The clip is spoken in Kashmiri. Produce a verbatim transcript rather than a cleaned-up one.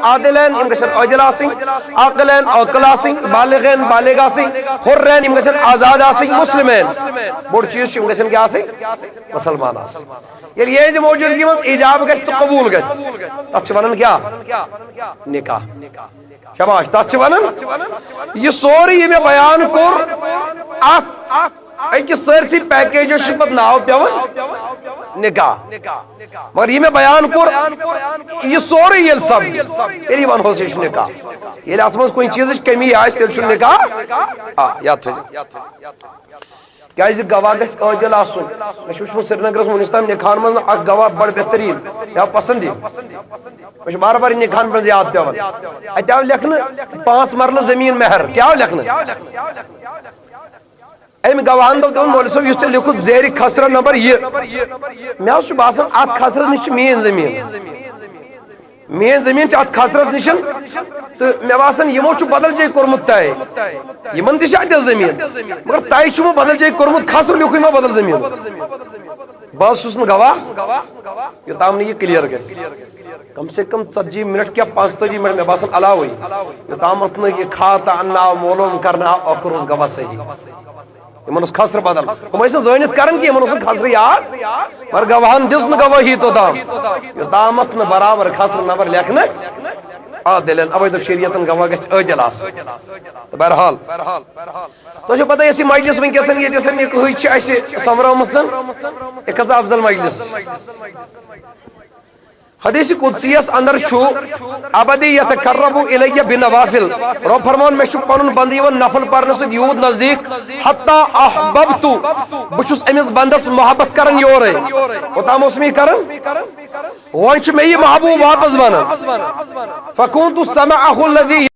عادلین، یِم گژھن عٲدِل آسٕنۍ، عاقلین، عٲقِل آسٕنۍ، بالغین، بالغ آسٕنۍ، حُرین، یِم گژھن آزاد آسٕنۍ، مُسلمین۔ بوٚڑ چیٖز چھُ، یِم گژھن کیٛاہ آسٕنۍ؟ مُسلمان آسٕنۍ۔ ییٚلہِ یِہٕنٛزِ موجوٗدگی منٛز ایجاب گژھِ تہٕ قبوٗل گژھِ، تَتھ چھِ وَنان کیٛاہ؟ نکاح۔ شاباش، تَتھ چھِ وَنان۔ یہِ سورُے یہِ مےٚ بیان کوٚر، اَتھ أکِس سٲرسٕے پیکیجَس چھُ پَتہٕ ناو پٮ۪وان نکاح۔ مگر یہِ مےٚ بیان کوٚر، یہِ سورُے ییٚلہِ سَپدِ، تیٚلی وَنہوس یہِ چھُ نکاح۔ ییٚلہِ اَتھ منٛز کُنہِ چیٖزٕچ کٔمی آسہِ، تیٚلہِ چھُنہٕ نکاح۔ آ، یاد تھٲیزیو۔ کیٛازِ گواہ گژھِ عٲدِل آسُن۔ مےٚ چھُ وٕچھمُت سرینگرَس وٕنیُک تام نکاحَن منٛز نہٕ اکھ گواہ بڑٕ بہتریٖن، مےٚ آو پسنٛد یہِ۔ مےٚ چھُ بار بار یہِ نکاحَن منٛز یاد پٮ۪وان۔ اَتہِ آو لیکھنہٕ پانٛژھ مرلہٕ زٔمیٖن مہر۔ کیٛاہ آو لیکھنہٕ؟ أمۍ گواہن دوٚپ، دوٚپُن، "مولوی صٲب، یُس ژےٚ لیوٚکھُتھ زیرِ کھسرس نمبر یہِ، مےٚ حظ چھُ باسان، اَتھ کھسرس نِش چھِ میٛٲنۍ زٔمیٖن۔ میٛٲنۍ زٔمیٖن چھِ اَتھ کھسرس نِش، تہٕ مےٚ باسان، یِمو چھُ بدل جایہِ کوٚرمُت طے۔ یِمن تہِ چھِ اَتٮ۪تھ زٔمیٖن، مگر طے چھُ یِمو بدل جایہِ کوٚرمُت، کھسرٕ لیوٚکھُے مےٚ بدل زٔمیٖن۔" بہٕ حظ چھُس نہٕ گواہ، یوٚتام نہٕ یہِ کلیر گژھِ۔ کم سے کم ژتجی منٹ کیا پانٛژتٲجی منٹ، مےٚ باسان علاوٕے، یوٚتامَتھ نہٕ یہِ کھاتہٕ اننہٕ آو، معلوم کرنہٕ آو، ٲخر اوس گواہ صحیح۔ یِمن اوس کھسرٕ بدل۔ ہُم ٲسۍ نہٕ زٲنِتھ کران کینٛہہ، یِمن اوس نہٕ کھسرٕ یاد۔ مگر گواہن دِژ نہٕ گوٲہی توٚتام، یوٚتامَتھ نہٕ برابر کھسرٕ نمبر لیکھنہٕ آ دِلن۔ اوے دوٚپ، شریعتن گواہ گژھِ عٲدِل آسُن۔ تہٕ بہرحال، تۄہہِ چھو پتہ، یۄس یہِ مجلس وٕنکیٚس ییٚتہِ یۄس یہِ نکاحٕچ چھِ اَسہِ سۄمبرٲومٕژ، یہِ کۭژاہ افضل مجلس۔ حدیث قدسیس اندر چھُ، "عبدی یتقرب الیہ بالنوافل"، رب فرمان، "مےٚ چھُ پنُن بندٕ یِوان نفل پرنہٕ سۭتۍ یوٗت نزدیٖک، حتی احببت"، بہٕ چھُس أمِس بندس محبت کران یورے۔ اوٚتام اوس مےٚ یہِ کران، وۄنۍ چھُ مےٚ یہِ محبوب واپس بنان۔ فکنت سمعہ الذی